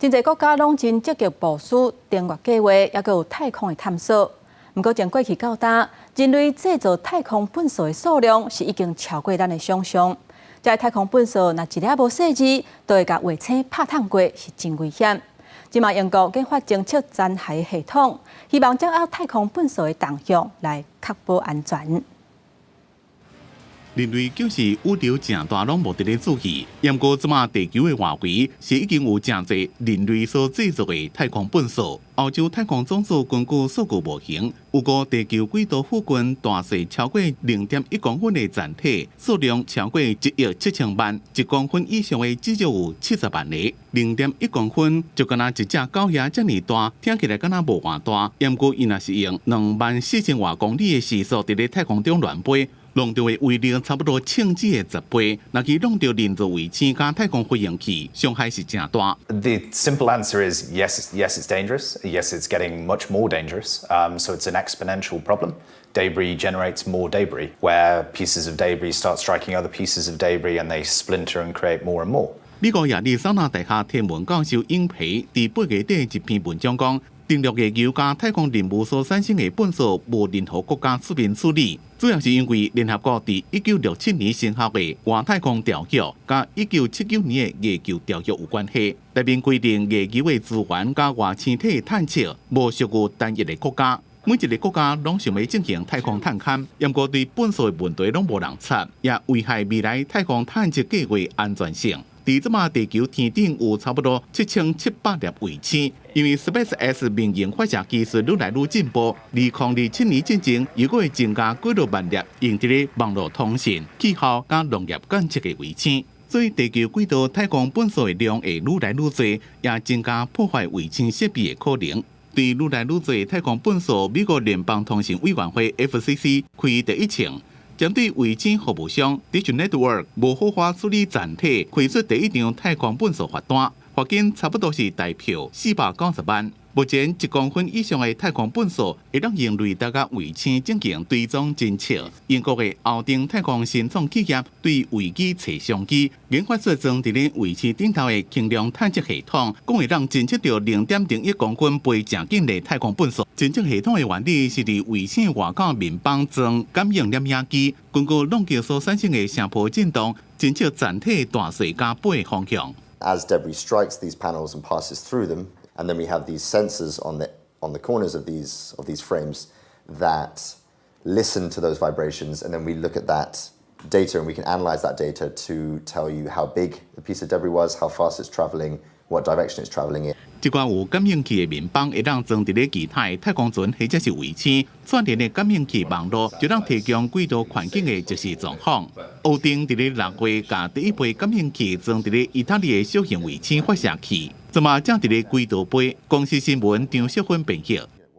真濟國家攏真積極部署登月計劃，抑閣有太空的探索。毋過，從過去到今，人類製造太空糞埽的數量是已經超過咱的想象。這太空糞埽若一粒無細膩，就會共衛星拍燙過，是真危險。這馬英國研發偵測殘骸系統，希望掌握太空糞埽的動向，來確保安全。人類就是宇宙誠大，攏無佇咧注意。毋過這馬地球的外圍是已經有誠濟人類所製造的太空糞埽。歐洲太空總署根據數據模型，預估地球軌道附近大細超過0.1公分的殘體數量超過1億7000萬，1公分以上的至少有70萬個。0.1公分就敢若一隻狗仔遮爾大，聽起來敢若無偌大。毋過伊若是用24,000外公里的時速佇咧太空中亂飛，弄著的威力差不多槍支的10倍，若去弄著人造衛星佮太空飛行器，傷害是誠大。 The simple answer is yes, yes, it's dangerous. Yes, it's getting much more dangerous. So it's an exponential problem. Debris generates more debris, where pieces of debris start striking other pieces of debris and they splinter and create more and more. 美國亞利桑那大學天文教授尹培佇八月底一篇文章講，登陸月球佮太空任務所產生的糞埽無任何國家出面處理，主要是因為聯合國佇1967年生效的外太空條約，佮1979年的月球條約有關係。內面規定月球的資源佮外星體的探測無屬於單一的國家，每一個國家攏想欲進行太空探勘，毋過對糞埽的問題攏無人插，也危害未來太空探測計劃安全性。佇這馬地球天頂有差不多7700粒衛星，因為 SpaceX 民營發射技術愈來愈進步，2027年進前又閣會增加幾若萬粒用佇咧網路通訊、氣候佮農業監測的衛星，所以地球軌道太空糞埽的量會愈來愈濟，也增加破壞衛星設備的可能。對愈來愈濟太空糞埽，美國聯邦通訊委員會 FCC 開第一槍。針對衛星服務商 Dish Network 無好好處理殘體，開出第一張太空糞埽罰單，罰金差不多是台票490萬。目前1公分以上的太空糞埽會當用雷達佮衛星進行追蹤偵測。英國的甌定太空新創企業對危機揣商機，研發出裝佇咧衛星頂頭的輕量探測系統，講會當偵測著0.01公分飛誠緊的太空糞埽。偵測系統的原理是佇衛星外口面板裝感應攝影機，根據撞擊所產生的聲波震動，偵測殘體大細佮飛方向。 As debris strikes these panels and passes through them, and then we have these sensors on the corners of these frames that listen to those vibrations, and then we look at that data and we can analyze that data to tell you how big the piece of debris was, how fast it's traveling, what direction it's traveling in. 這款有感應器的面板會當裝佇咧其他的太空船或者是衛星，串聯的感應器網路就當提供軌道環境的即時狀況。甌定佇咧6月共第一批感應器裝佇咧意大利的小型衛星發射器，這馬正佇咧軌道飛。公視新聞張淑芬編譯。